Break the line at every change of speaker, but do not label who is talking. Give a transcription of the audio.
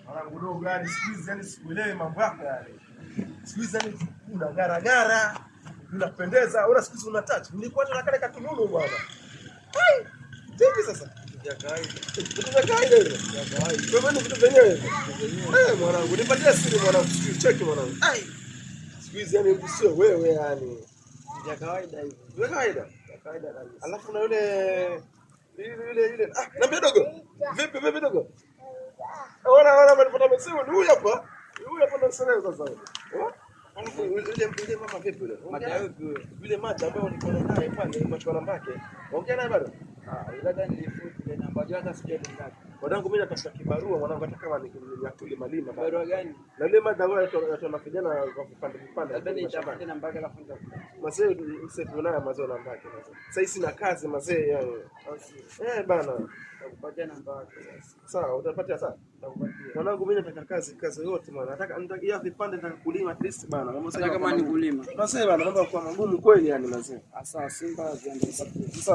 Mwanangu dogo, yani siku hizi yani sikuelewi mambo yako yani. Siku hizi yani una garagara, unapendeza, una siku hizi una touch. Nilikuwa na kale katununu bwana. Hai! Vipi sasa?
Vya kawaida.
Vitu vya kawaida hivyo.
Vya kawaida.
Kwa hivyo ni vitu vyenyewe hivyo. Eh, mwanangu, nipatie siri mwanangu, siku cheki mwanangu. Ai! Siku hizi yani sio wewe yani.
Vya kawaida hivyo.
Vya kawaida.
Vya kawaida kabisa.
Alafu na yule yule yule ah, niambie dogo. Vipi vipi dogo? Ona ona amenifuata mesimu ni huyu hapa. Huyu hapa ndo sasa sasa. Oh? Alafu yule yule mama vipi yule?
Mata yupi huyo?
Yule macha ambaye ulikuwa naye pale macho namba yake. Ongea naye bado?
Ah, yule hata nilifuta ile namba, jua hata sijui ni ngapi.
Mwanangu mimi natafuta kibarua mwanangu hata kama ni kulima lima.
Barua gani?
Na yule mada wewe atoa na vijana kwa vipande vipande.
Labda nitafute namba yake alafu nitakupatia.
Mazee msefu naye mazee namba yake mazee. Sasa sina kazi mazee yani.
Au sio?
Eh bana.
Nitakupatia namba yake sasa.
Sawa utapatia sawa.
Nitakupatia.
Mwanangu mimi nataka kazi kazi yote mwana. Nataka nataka ya vipande nataka kulima at least bana. Mambo
Hata kama ni kulima.
Mazee bana mambo kwa magumu kweli yani mazee.
Asa Simba viandalie.
Sasa